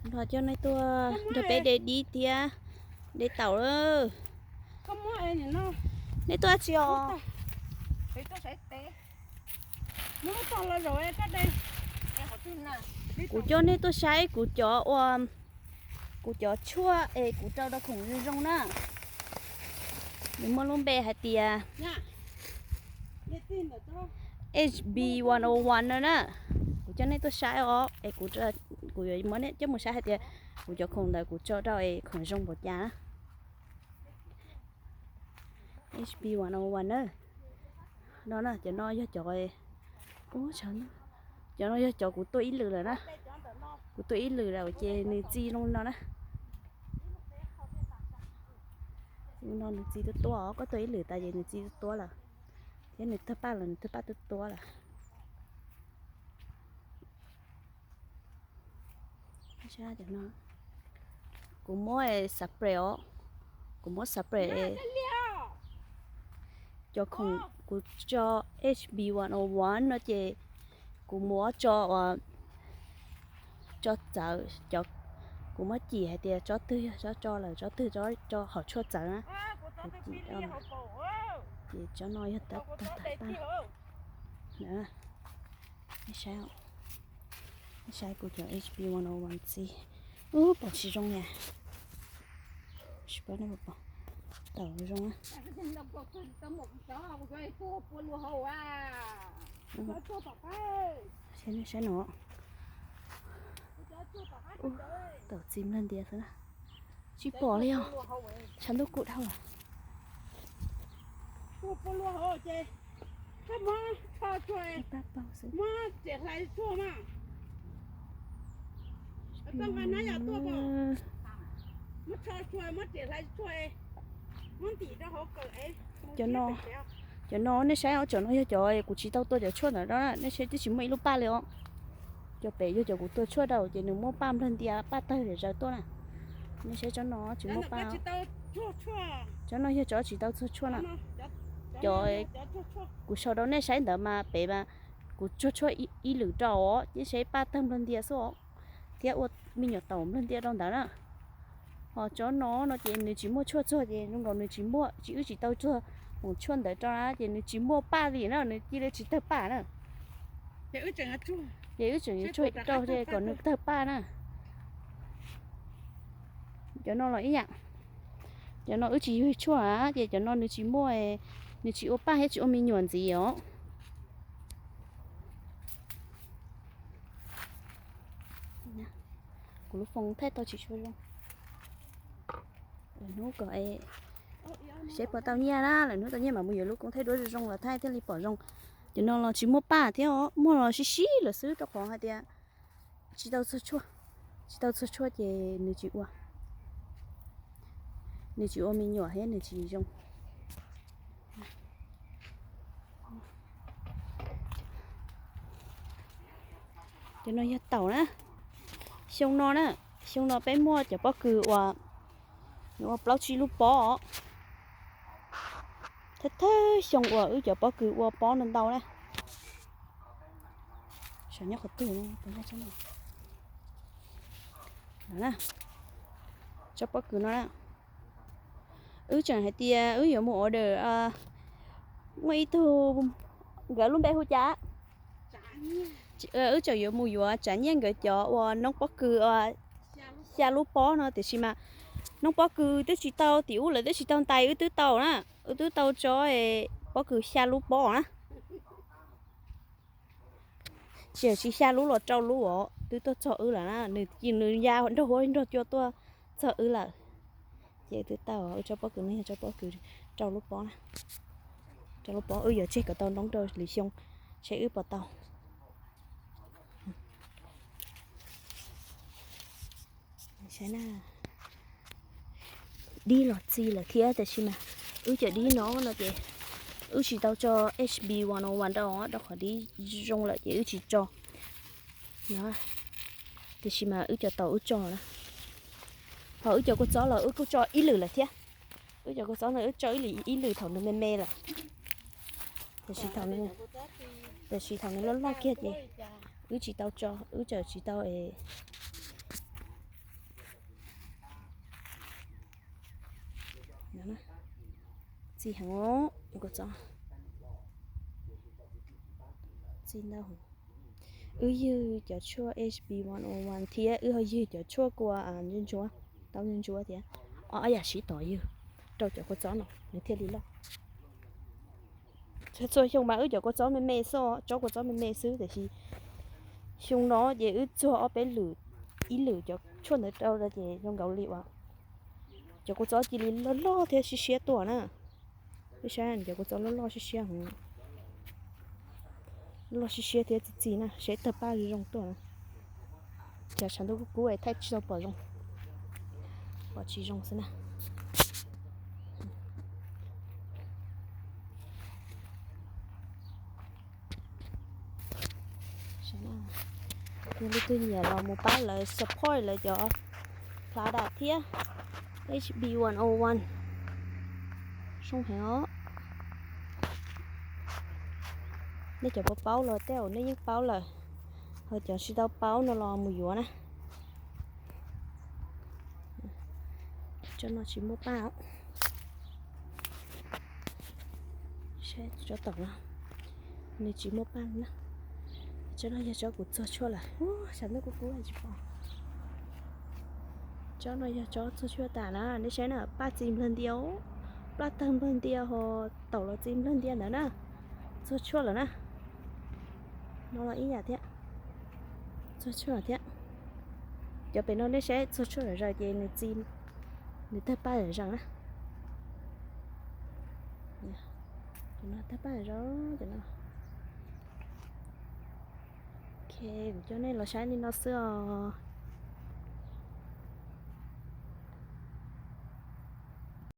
Nrog coj nej tuaj nrog peb de dib thiab de taum lawm. Nej tuaj tsis os? Kuv coj nej tuaj saib kuv cov ua, kuv cov tshuaj es kuv rau rau khoom zoo zoo na. Nws muaj lub npe hais tias H B one oh one no na. Kuv coj nej tuaj saib os, es kuv, kuv yuav muab nej coj mus saib hais tias kuv cov khoom ntawd kuv tso rau es khoom zoo npaum cas na. H B one oh one na. No na, cov no yog cov, cov no yog cov kuv tuaj ib lwm lawm na. Kuv tuaj ib lwm lawm ces nws txi zoo no na. No nws txi tuab tuab, koj tuaj ib lwm tas ces nws txi tuab tuab lawm. Thiab nws tawg paj los nws tawg paj tuab tuab lawm. Kuv muab xav pres os, kuv muab xav pres cov khoom kuv tso H B one oh one no ces kuv muab tso, tso txawv cov, kuv muab cim hais tias tsob twg yog tsob tso lawm, tsob twg tso hom tshuaj txawv na. Kuv cim rau, ces tsob no yog tag tag tag. Nej saib, nej saib kuv cov H B one oh one txi, ub pom tsis zoo li. Tsis paub nej puas pom, tawm zoo na. Saib no, tawm txi nplawg ntias xwb na. Tsis pom li os, tshav ntuj kub dhau lawm. Cov no, cov no nej saib, cov no yog cov kuv tsis tau tua cov tshuaj ntawd rau na, nej saib twb tsis muaj ib lub paj li os. Cov pem yog cov kuv tua tshuaj rau ces nws muaj paj nplawg ntias paj tawg zom zaws tuaj na. Nej saib tsob no tsis muaj paj. Tsob no yog tsob tsis tau txuag tshuaj na. Cov kuv sau rau nej saib ntawd mas pem mas kuv txuag tshuaj ib lwm rau os, ces saib paj tawg nplawg ntias xwb os, thiab ua me nyuam taum nplawg ntias rau ntawd na. Ho tsob no no ces nws tsis muaj tshuaj txuag ces zoo nkaus nws tsis muaj, tsis, wb tsis tau txuag mus tshuaj ntawd rau na ces nws tsis muaj paj li na, nws cia li tsis tawg paj na. Ces wb tseem yuav tshuaj rau kom nws tawg paj na. Cov no los ib yam, cov no wb tsis yug tshuaj ces cov no nws tsis muaj, nws tsis ua paj thiab tsis ua me nyuam ntxiv os. Kuv lub foos thaij tau tsis tshua zoo. Lwm hnub kom, seb puas tau nyiaj na, lwm hnub tau nyiaj mam mus yuav lub koob thaij duab zoo zoo los thaij thiaj li pom zoo. Cov no los tsis muaj paj thiab os, muaj los sib sib lawm xwb rau qhov hais tias tsis tau txuag tshuaj, tsis tau txuag tshuaj ces nws tsis ua, nws tsis ua me nyuam thiab nws tsis zoo. Cov no yog taum na. Xyoo no na, xyoo no peb muaj cov pob kws uas nws ua plaub tsib lub pob os. Thawj thawj xyoo uas wb cov pob kws ua pob no ntau na. Sav nyob qhov twg no, tsob pob kws no na. Wb tseem hais tias wb yuav mus order, muaj ib tug, nkawd lub npe hu cas, wb tseem yuav mus yuav tsav nyiaj nkawd cov uas noob pob kws uas xya lub pob no tiam sis mas noob pob kws twb tsis tau, tim ub lawv twb tsis tau ntais, wb twb tau na, wb twb tau tsob pob kws xya lub pob na. Tsis yog, tsis xya lub los rau lub os, twb tuaj txog wb lawm na, nws ya nraug huab nraug cua tuaj txog wb lawm. Ces twb tau, wb tsob pob kws no yog tsob pob kws rau lub pob na. Rau lub pob, wb yuav tseg kom tau noob rau lwm xyoo, seb wb puas tau. Dib los txi lawm thiab tiam sis mas wb cov dib no no ces wb tsis tau tso H B one oh one rau, rau qhov dib zoo lawm ces wb tsis tso. Tiam sis mas wb cov taum wb tso na. Ho wb cov kua txob los wb kuj tso ib lwm lawm thiab. Wb cov kua txob no wb tso ib lwm, ib lwm thaum nws me me lawm. Tiam sis thaum nws, tiam sis thaum nws loj loj kiag ces wb tsis tau tso, wb tseem tsis tau, Txi heev, kua txob txi ntau. Wb ywg cov tshuaj H B one oh one thiab wb ho ywg cov tshuaj kua ntsuab ntsuab, tau ntsuab ntsuab thiab. Ob yam sib tov ywg rau cov kua txob no nws thiaj li loj. Txhua xyoo mas wb cov kua txob me me xwb, tsob kua txob me me xwb, tiam sis xyoo no ces wb txuag ob peb lwm, ib lwm cov tshuaj ntawd rau ces zoo nkaus li uas cov kua txob cia li loj loj thiab siab siab tuaj na. Peb saib cov kua txob loj loj siab siab, loj siab siab thiab txi txi na, seb tawg paj zoo tuaj na. Cas tshav ntuj kub kub es thaij tsis tau pom zoo, pom tsis zoo xwb na. Yog leej twg nyiam los mus pab lawv support lawv cov product thiab. H B one oh one zoo heev os. Nej cov paub paub los tej zaum nej yeej paub lawm, ho cov tsis tau paub no los mus yuav na. Tsob no tsis muaj paj. Tsob tom no nws tsis muaj paj na. Tsob no yog tsob kuv txuag tshuaj lawm, tshav ntuj kub kub tsis pom. Tsob no yog tsob txuag tshuaj tas na, nej saib na, paj txi nplawg ntia, paj tawg nplawg ntia ho taum los txi nplawg ntia ntawd na. Txuag tshuaj lawm na. No los ib yam thiab, txuag tshuaj thiab. Cov pem no nej saib txuag tshuaj zom zaws ces nws txi, nws tawg paj zom zaws na. Cov no tawg paj zom zaws, cov no. Ok, kuv coj nej los saib li no xwb os.